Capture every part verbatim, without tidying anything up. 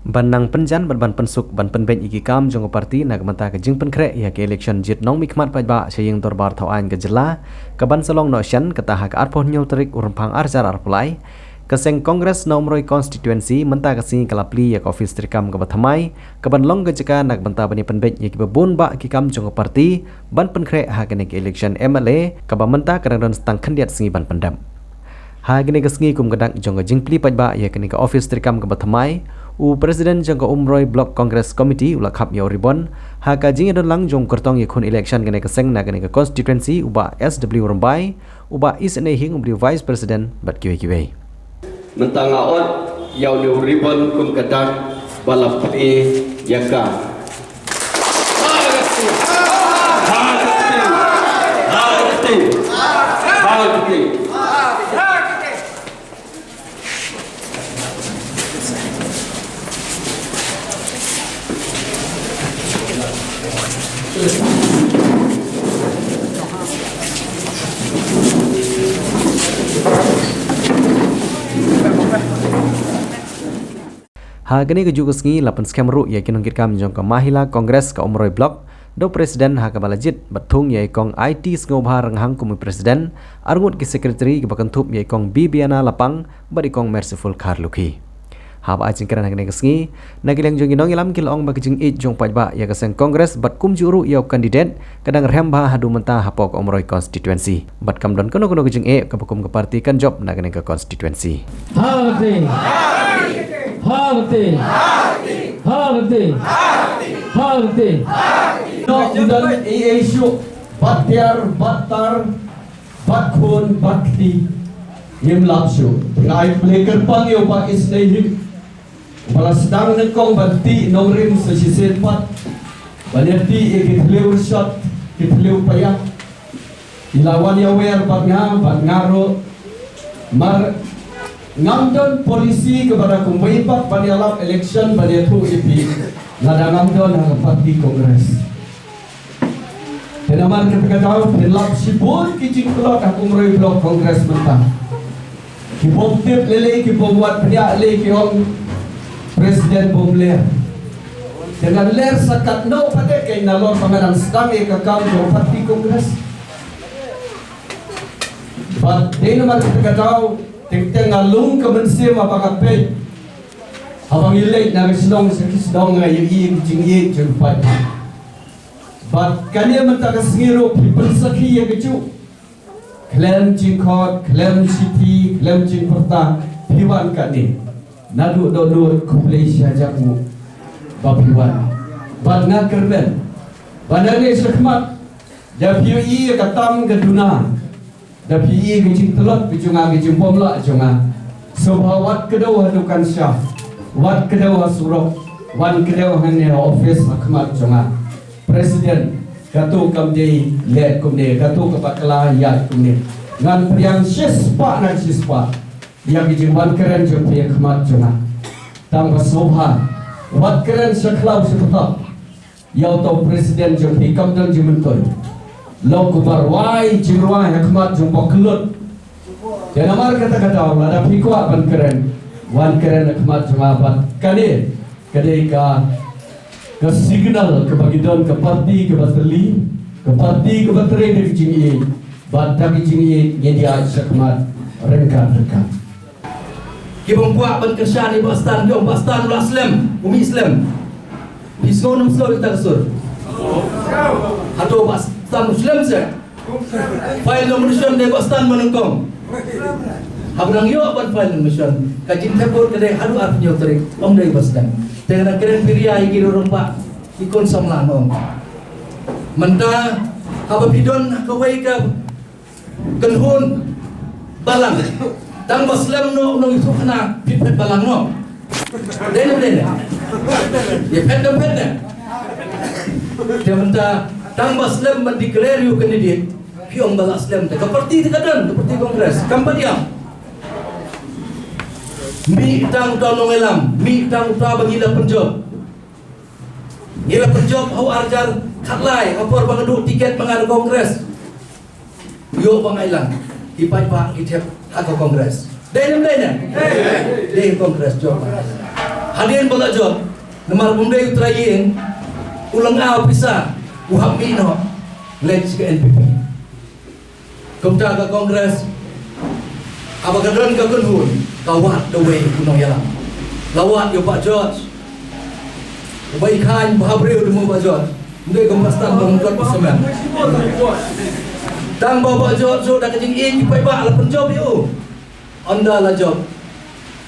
Ban nang pynjan bad ban pynsuk ban pynbeit ïa ki kam jong ka party na ka bynta ka jingpynkhreh ïa ka election jied nongmihkhmat paidbah sha ïing dorbar thaw aiñ ka jylla, ka ban sa long noh shen kata ha ka arphew hynñiew tarik u Rymphang arhajar arphew lai, ka seng Congress na Umroi Constituency mynta ka sngi ka la plie ïa ka ophis treikam kaba thymmai, ka ban long ka jaka na ka bynta ban ïa pynbeit ïa kiba bun bah ki kam jong ka party ban pynkhreh ha kane ka election M L A kaba mynta ka dang don tang khyndiat sngi ban pyndep. Ha kane ka sngi kum ka dak jong ka jingplie paidbah ïa kane ka ophis treikam kaba thymmai, u President jong ka Umroi Block Congress Committee u la khap ïa u ribbon ha ka jingïadon lang jong u kyrtong ïakhun election kane ka seng na kane ka constituency, u Bah S W Rymbai, u Bah Isynei Hing uba dei u Vice President bad kiwei kiwei. Mynta nga ot ïa une u ribbon kum ka dak ba la plie ïa ka. Ha kane ka juh ka sngi la pynskhem ruh ïa ki nongkitkam jong ka Mahila Congress ka Umroi Block da u President ha kaba la jied bad thung ïa i Kong I T Sngewbha Rynghang kum i President, arngut ki Secretary kiba kynthup ïa i Kong Bibiana Lapang bad i Kong Merciful Kharlukhi. Haba ai jingkren ha kane ka sngi, na ka liang jong ki nongïalam ki la ong ba ka jingïeit jong paidbah ïa ka seng Congress bad kumjuh ruh ïa u candidate ka dang rhem bha haduh mynta hapoh ka Umroi constituency. Bad kam don kano kano ka jingeh kaba kum ka party kan jop na kane ka constituency. Harti. Harti. Harti. Harti. Nok don ei ei shuh, bat tiar, bat tar, bat khun, bat kti. Ngim lap shuh. Ngai pynleh kyrpang ïa u Bah Isynei Hing. Ba la sdang nyngkong ban tih nongrim sa shisien pat. Ban ïa tih ïa ki thliew rshot, ki thliew paia. I la wan ïa wer bad nga, bad nga ruh. Mar ngam don policy kaba da kumwei pat ban ïalap election ban ïathuh ïa phi. Lada ngam don ha ka party Congress. Te namar kata ka daw phin lap shibun ki jingtlot ha ka Umroi Block Congress mynta. Ki bym tip lei lei, ki bym wad bniah lei, ki ong President bym ler. Te ngan ler sa katno pat de, kane nalor ba nga dang sdang ïa ka kam jong party Congress. Bad dei namar kata ka daw, teng teng nga lung ka mynsiem haba nga peit. Haba ngi leit na ka shnong sha ka shnong, nga ïohi ïa ka jingïeit jong ki paidbah. Bad kane mynta ka sngi ruh phi pynsakhi ïa kajuh. Khlem jingkhot, khlem shithi, khlem jingpyrta, phi wan kane. Naduh dohnud khublei shihajar nguh ba phi wan. Bad nga kyrmen ba nangne shakhmat, da phi ïohi ïa ka tam ka duna, da phi ïohi ka jingtlot ka jong nga, ka jingbymlah jong nga. Sngewbha wat kdew ha dukan sha, wat kdew ha surok, wat kdew hangne ha office ha khmat jong nga. President, kato kam dei leh kumne, kato ka bakla ïaid kumne. Ngan pdiang shispah na shispah ïa ki jingwan kren jong phi ha khmat jong nga. Tang ba sngewbha wat kren sha khlaw sha btap. Ïa uto u President jong phi kam don jingmyntoi. Long kumba rwai jingrwai ha khmat jong u bakla. Te namar kata ka daw lada phi kwah ban kren, wan kren ha khmat jong nga bad kane ka dei ka, ka signal kaba ngi don ka party kaba tyrli, ka party kaba trei da ka jingïeit, bad da ka jingïeit ngin ïaid shakhmat ryngkat ryngkat. Ki bym kwah ban kyrshan ïa i Bah Stan, ki ong Bah Stan u la slem, u mih slem. Phi sngew ne ym sngew ïa kata ka sur? Hato Bah Stan u slem seh? File nomination dei Bah Stan ba nyngkong. Haba dang ïoh ban file nomination, ka jingthep vote ka dei haduh arphew hynñiew tarik, ym dei Bah Stan. Te nga kren phi ria ïa ki rangbah, ki khun samla nga ong. Mynta haba phi don ha kawei ka kynhun balang, tang ba slem noh u nongïathuhkhana, phi phet balang noh. Dei ne ym dei ne? Ïa phet ne ym phet ne? Te mynta tang ba slem ban declare ïa u candidate, phi ong ba la slem, te ka party te ka don, ka party Congress kam pat ïam. Mih tang uta u nongïalam, mih tang uta ba ngi la pynjop. Ngi la pynjop ha u arhajar khatlai, ha por ba nga duh tiket ma nga da Congress. Ïoh ba nga ïalang, ki paidbah ki thep ha ka Congress. Dei ne ym dei ne? Dei Congress jop. Hadien ba la jop, namar um dei u trai ïing, u lynga u pisa, u hap mih noh, leit sha ka N P P. Kumta ka Congress, haba ka don ka kynhun, ka wad da uwei u nongïalam. La wad ïa u Bah George. U Bah Ikhain, Bah Habriew, u Bah George. Ym dei kum Bah Stan ba mut ba semen. Tang ba u Bah George, da ka jingïeit ki paidbah la pynjop ïa u. Ynda la jop.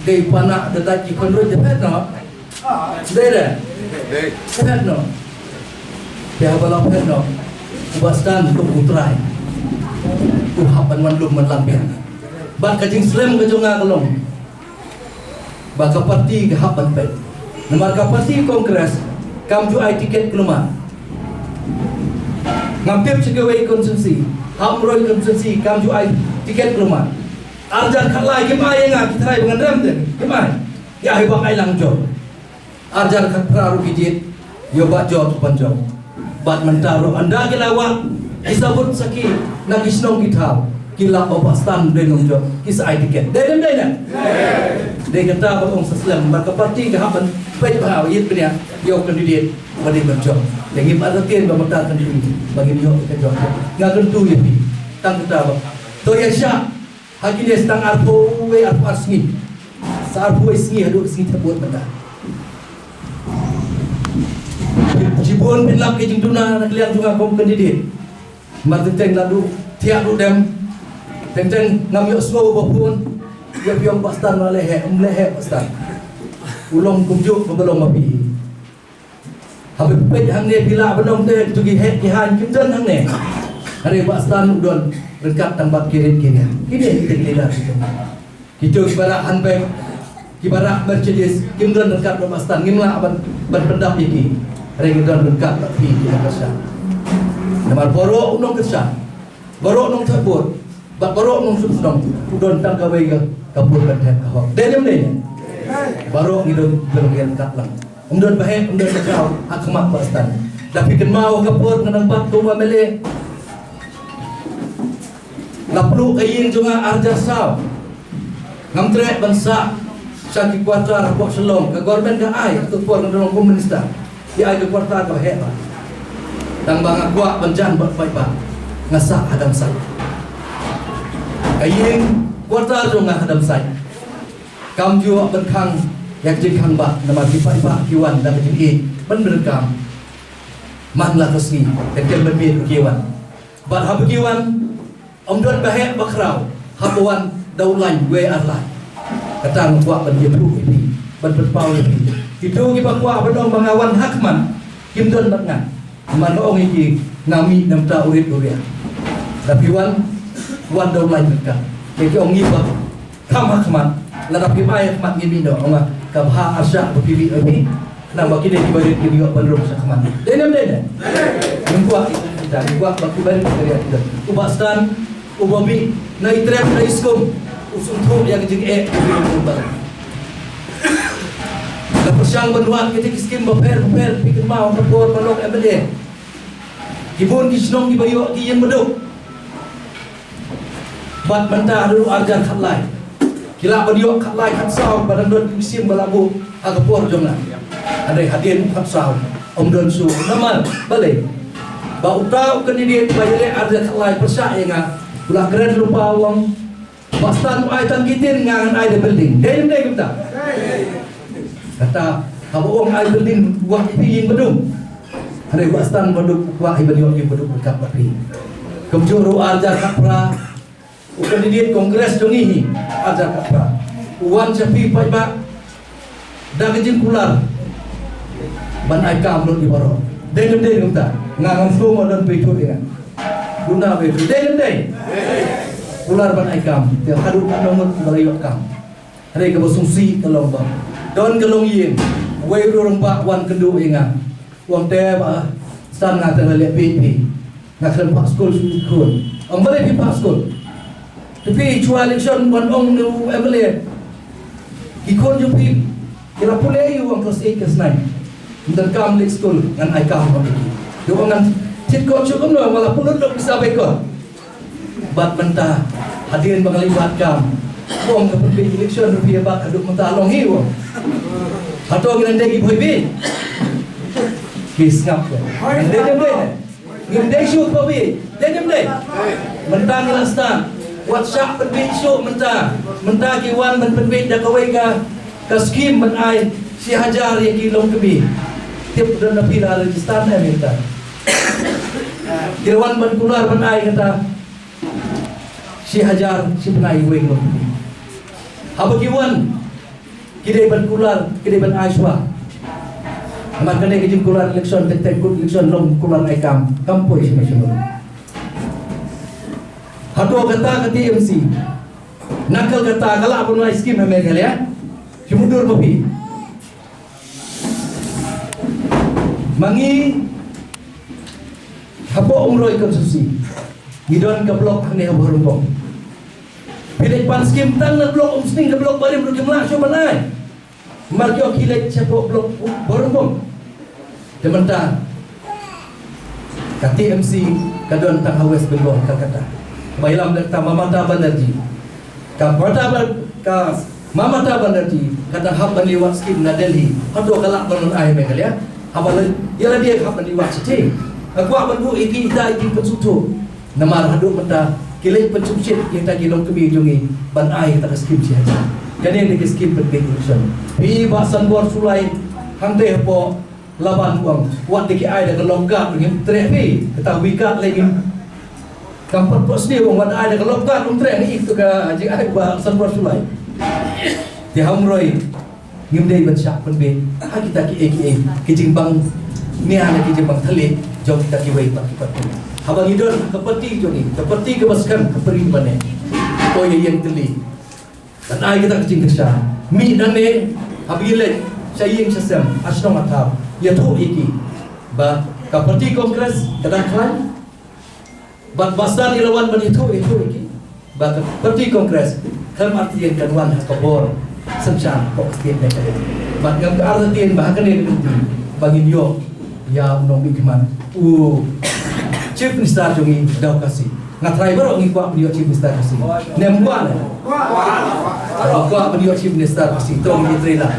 Dei pana da dait ki khun ruh da phet noh. Dei re? Dei. Phet noh. Te haba la phet noh, u Bah Stan kum u trai, u hap ban wan lum ban lam biang. Bad ka jingslem ka jong nga ka long ba ka parti ka hap ban peit. Namar ka parti Congress kam ju ai tiket khlem. Ngam tip sha kawei constituency, Hynñiewtrep constituency kam ju ai tiket khlem. Arhajar khatlai kim ai ïa nga ki trai ba ngan rem te, kim ai. Ïa hi ba ngai lang jong. Arhajar khatphra ruh ki jied, ïa u Bah George u pynjop. Bad mynta ruh ynda ki la wad, ki sabut sakhi na ki shnong ki thaw, ki lap ba u Bah Stan dei nongjop, ki sa ai tiket. Dei ne ym dei ne? Dei kata ba ong sa slem, ba ka parti ka hap ban peit bha, ïeit bniah ïa u candidate ba dei ban jop. Te ngim artatien ba mynta kan phi ba ngin ïoh ka jop. Nga kyntu ïa phi tang kata ba to ïa shah. Ha kine sa tang arphew wei arphew ar sngi. Sa arphew wei sngi haduh sngi thep vote mynta. Shibun phin lap ka jingduna na ka liang jong nga kum candidate. Namar teng teng la duh thiah duh dem. Teng teng ngam ïohsngew ba phone. Ïa phi ong Bah Stan la leheh, ym leheh Bah Stan. U long kumjuh ba long ma phi. Haba phi peit hangne phi lah ban ong te, kito ki heh ki haiñ kim don hangne. Hynrei Bah Stan u don ryngkat tang bad ki rit ki riang. Kine kita ki leader kito. Kito kiba rah handbag, kiba rah Mercedes, kim don ryngkat bad Bah Stan, ngim lah ban, ban pyndap ïa ki. Hynrei ki don ryngkat bad phi ki nongkyrshan. Namar baroh u nongkyrshan, baroh u nongthep vote, bad baroh u nongshong shnong, u don tang kawei ka, ka vote ban thep ka hok. Dei ne ym dei ne? Baroh ngi don, don ryngkat lang. Ym don ba heh, ym don ba khraw, ha khmat Bah Stan. Da phi kynmaw ha ka por nga dang bat kum u M L A. La pluh ka ïing jong nga arhajar saw. Ngam treh ban sah sha ki quarter hapoh Shillong. Ka government ka ai, ha tu por nga dang long kum minister. Ki ai ka quarter kaba heh bha. Tang ba nga kwah ban jan bad paidbah, nga sah ha dam sait. Ka ïing quarter jong nga ha dam sait. Kam ju ban khang ïa ka jingkhang bah, namar ki paidbah ki wan da ka jingïeit ban pyndonkam. Man la ka sngi, teng teng ban miet ki wan. Bad haba ki wan, ym don ba heh ba khraw, haba wan da u lain wei ar lai. Kata nga kwah ban ïathuh ïa phi, ban pynpaw ïa phi. Kito kiba kwah ban ong ba nga wan ha khmat, kim don bad nga. Namar nga ong ïa ki, nga mih na bynta u rit u riang. Da phi wan, wan da u lain ryngkat. Te ki ong ngi ba kham ha khmat, lada phim ai ha khmat ngin mih noh, ong nga, ka bha arshah ba phi mih ha phi. Khnang ba kine kiba rit kin ïoh ban rung sha khmat. Dei ne ym dei ne? Ngim kwah, ngim kwah ba kiba rit kiba rit. U Bah Stan, u ba mih na Ïew Trep na Ïew Skum, u sngewthuh ïa ka jingeh ka jingeh. La pyrshang ban wad kita ki skim bapher bapher, phi kynmaw ha ka por ba long M L A. Ki bun ki shnong kiba ïoh ki ïing baduk. Bad mynta haduh arhajar khatlai. Ki lah ban ïoh khatlai khatsaw ba dang don ki mynsiem ba la buh ha ka por jong nga. Hynrei hadien khatsaw ym don shuh namar balei? Ba uta u candidate ba ïaleh arhajar khatlai pyrshah ïa nga, u la kren lypa u ong, Bah Stan u ai tang ki tin, nga ngan ai da building. Dei ne ym dei kumta? Kata haba u ong ai building, wad ïa phi ïing baduk. Hynrei Bah Stan baduk, wad ïa, ban ïoh ïing baduk ryngkat bad phi. Kumjuh ruh arhajar khatphra, u candidate Congress jong ngi hi, arhajar khatphra, u wan sha phi paidbah da ka jingkular ban ai kam lut ïa baroh. Dei ne ym dei kumta? Nga ngam sngewthuh, don phi thuh ïa nga. Duna phi thuh. Dei ne ym dei? Kular ban ai kam. Te haduh katno ngut ba la ïoh kam? Hynrei kaba sngewsih ka long ba don ka longïing, uwei u rangbah wan kynduh ïa nga. U ong te Bah Stan, nga te nga leh bieit phi. Nga khlem phah skul shuh ki khun. Ong balei phim phah skul? Te phi shuwa election wan ong na u M L A, ki khun jong phi ki la pule ïa u, ong class eight, class nine. Ym donkam leit skul, ngan ai kam ïa ki. Te u ong ngan thied kot shuh kumno, nga la pynlut lut pisa bai kot. Bad mynta hadien ba nga leit wad kam, Ong ka pynbeit election ruh phi ïa bat haduh mynta long hi, ong. Hato ngi nang dei ki bhoi beit? Ki sngap ko. Nang dei ne em dei ne? Ngim dei shuh bhoi beit. Dei ne em dei? Mynta ngi la start. Wat shah pynbeit shuh mynta. Mynta ki wan ban pynbeit da kawei ka, ka skim ban ai shi hajar ïa ki longkmie. Tip don na phi la register ne mynta. Ki wan ban kular ban ai kata shi hajar shi bnai wei longkmie. Haba ki wan, ki dei ban kular, ki dei ban ai shuwa. Namar kane ka jingkular election, tek tek kut election long kular ai kam, kam poi shi ma shi ma. Hato kata ka T M C, na ka kata ka lah ban ai skim ha Meghalaya. Shi mudur ma phi. Ma ngi hapoh Umroi constituency, ngi don ka block hangne ha Bhoirymbong. Phi leit pan skim tang na block Umsning, ka block barim ruh kim lah shuh ban ai. Namar ki ong ki leit shapoh block Bhoirymbong. Te mynta ka T M C ka don tang ha West Bengal, Calcutta. Ba ïalam da ka Mamata Banerjee. Ka Mamata Ban-, ka Mamata Banerjee ka dang hap ban ïa wad skim na Delhi. Hato ka lah ban ai Meghalaya? Haba la ïa lade ka hap ban ïa wad shatei. Nga kwah ban buh ïa ki ita ïa ki pynsngewthuh. Namar haduh mynta ki leit pynshongshit ïa kita ki longkmie jong ngi ban ai kita ka skim shi hajar. Kane ka dei ka skim pynbeit election. Phi Bah Sanbor Shullai hangtei hapoh Laban u ong, wat da ki ai da ka lock guard, ngim treh phi, kata wi guard lei ngim. Kam pat pos ni u ong, wat da ai da ka lock guard, um treh ni, itu ka jingai Bah Sanbor Shullai. Te ha Umroi, ngim dei ban shah pynbeit ha kita kiei kiei, ki jingbang nia ne ki jingbang thylliej jong kita kiwei pat ki party. Haba ngi don ka party jong ngi, ka party kaba skhem, ka party ba ne. Ko ïa ïeng thylli. Kan ai kita ka jingkyrshan. Mih nangne, haba ngi leit sha ïing sha sem, ha shnong ha thaw, ïathuh ïa ki ba ka party Congress ka dang khlaiñ. Bad ba sdang ïa la wan ban ïathuh, ïathuh ïa ki ba ka party Congress khlem artatien kan wan ha ka bor synshar hapoh ka state ne ka ri. Bad ngam ka artatien ba ha kane ka kynti ba ngin ïoh ïa u nongmihkhmat, u Chief Minister jong ngi da u Khasi. Nga tharai baroh ngi kwah ban ïoh Chief Minister Khasi. Ne em kwah ne? Kwah. Kwah ban ïoh Chief Minister Khasi. To ngi trei la.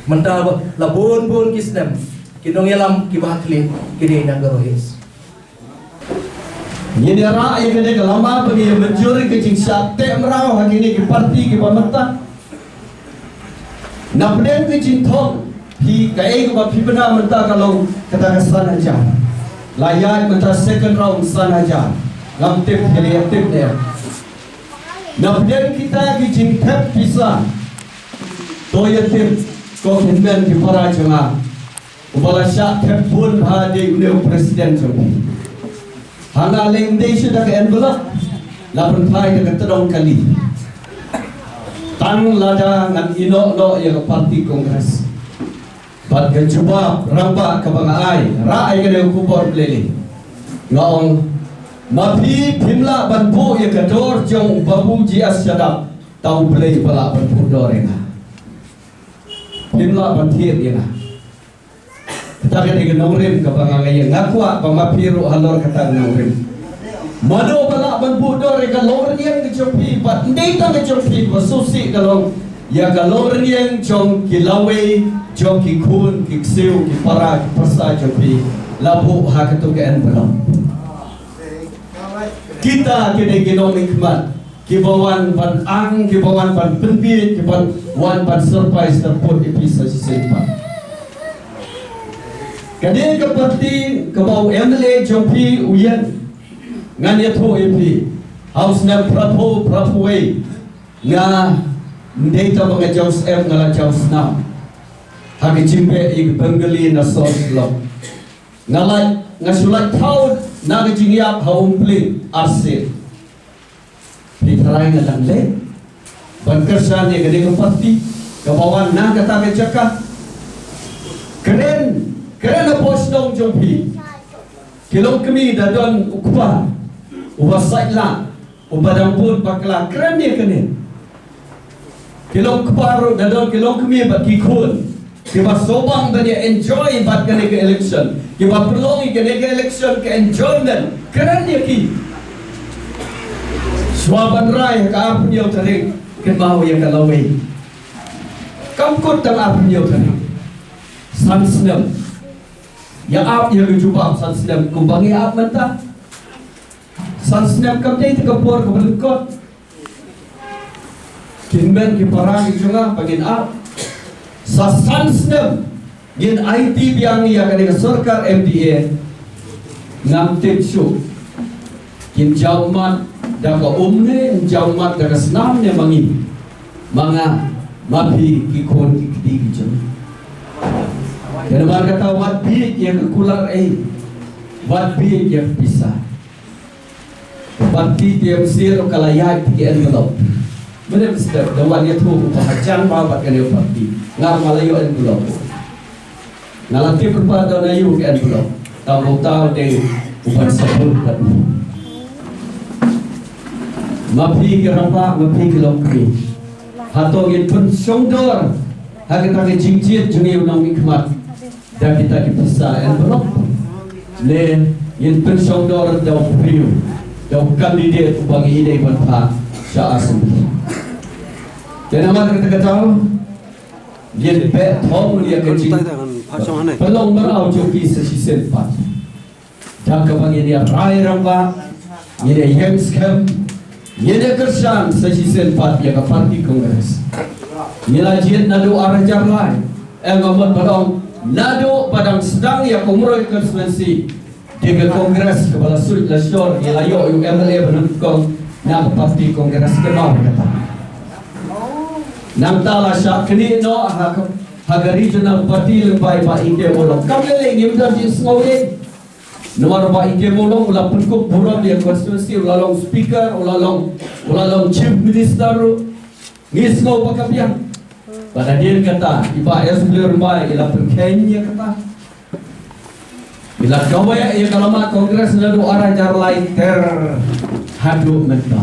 Mynta ba la bun bun ki snem ki nongïalam kiba ha khlieh ki dei na Garo Hills. Ngin ïa rah ïa kane ka lama ba ngin ïa mynjur ïa ka jingshah teh mraw ha kine ki party kiba mynta. Na pdeng ka jingthok phi, kaei kaba phi bna mynta ka long kata ka san hajar. La ïaid mynta second round san hajar. Ngam tip phi la ïa tip ne. Na pdeng kita ki jingthep pisa, to ïa tip ko hynmen ki para jong nga. Uba la shah thep bun bha dei une u president jong phi. Hana lem dei shu da ka envelope, la pynphai da ka tdong kali. Tang lada ngan ïehnoh noh ïa ka party Congress. Bad ka jubab rangbah kaba nga ai, rah ïa kane ka khubor Blei. Nga ong, ma phi phim lah ban buh ïa ka dor jong u Babu G S Shadap, ta U Blei ba lah ban buh dor ïa nga. Phim lah ban thied ïa nga. Kata ka dei ka nongrim kaba nga ïa, nga kwah ba ma phi ruh halor kata ka nongrim. Mano ba lah ban buh dor ïa ka longrynïeng ka jong phi, bad ym dei tang ka jong phi, ba sngewsih ka long ïa ka longrynïeng jong ki lawei, jong ki khun, ki ksiew, ki para, ki pyrsa jong phi, la buh ha kato ka envelope. Kita ki dei ki nongmihkhmat kiba wan ban ang, kiba wan ban pynbiej, kiba wan ban surprise, surprise ïa phi sa shisien pat. Ka dei ka party kaba u M L A jong phi u ïeng. Ngan ïathuh ïa phi, ha u snem phra phew, phra phew wei, nga ym dei tang ba nga jaw snem, nga la jaw snam ha ka jingbeh ïa ka Bengali na sor Shillong. Nga la, nga shu la thaw na ka jingïap ha Umpling, arsien. Phi tharai nga dang leh ban kyrshan ïa kane ka party kaba wan na kata ka jaka? Kren, kren hapoh shnong jong phi. Ki longkmie, da don u kpa uba saitlah, uba dang bud bakla, kren ïa kane. Ki longkpa ruh, da don ki longkmie bad ki khun kiba sngewbang ban ïa enjoy bad kane ka election, kiba pynlong ïa kane ka election ka enjoyment, kren ïa ki. Shuwa ban rai ha ka arphew hynñiew tarik, Kynmaw ïa ka lawei. Kam kut tang arphew hynñiew tarik. San snem. Ïa ap ïa ka jubab san snem kumba ngi ap mynta. San snem kam dei te ka por kaba lyngkot. Kin mih ki para ki jong nga ba ngin ap. Sa san snem ngin aiti biang ïa kane ka sorkar M D A. Ngam tip shuh kin jaw mat da ka um ne, kin jaw mat da ka snam ne ma ngi. Ma nga, ma phi ki khun ki kti ki jong. Te namar kata wat bieit ïa ka kular ei. Wat bieit ïa ka pisa. Parti T M C ruh ka la ïaid ki envelope. Mynne mynstep da wan ïathuh u ba hajan ba bad kane u parti. Nga ruh nga la ïoh envelope. Nga la tip ruh ba don aïu ka envelope. Tang ba uta u dei u ban sabun bad u. Ma phi ki rangbah, ma phi ki longkmie. Hato ngin pynshongdor ha kata ka jingjied jong ngi u nongmihkhmat da kita ki pisa envelope, ne ngin pynshongdor da u briew, da u candidate uba ngi dei ban phah sha assembly? Te namar kata ka daw ngin beh thong ïa ka jingpynlong mraw jong ki sa shisien pat. Da kaba ngin ïa rai rangbah, ngin ïa ïeng skhem, ngin ïa kyrshan sa shisien pat ïa ka parti Congress. Ngi la jied naduh ar hajar lai, eh, nga mut ba long naduh ba dang sdang ïa ka Umroi constituency. Dei ka Congress kaba la suit la shor, ngi la ïoh ïa u M L A ba nyngkong na ka parti Congress, kynmaw kata. Nangta la shah knieh noh ha ka, ha ka regional party lyngba i Bah E K Mawlong. Kam lei lei ngim don jingsngew ei. Namar Bah E K Mawlong u la pynkup burom ïa constituency, u la long speaker, u la long, u la long chief minister ruh. Ngi sngew ba ka biang. Bad hadien kata i Bah S W Rymbai i la pynkheiñ ïa kata. I la kaweh ïa ka lama Congress naduh ar hajar lai ter haduh mynta.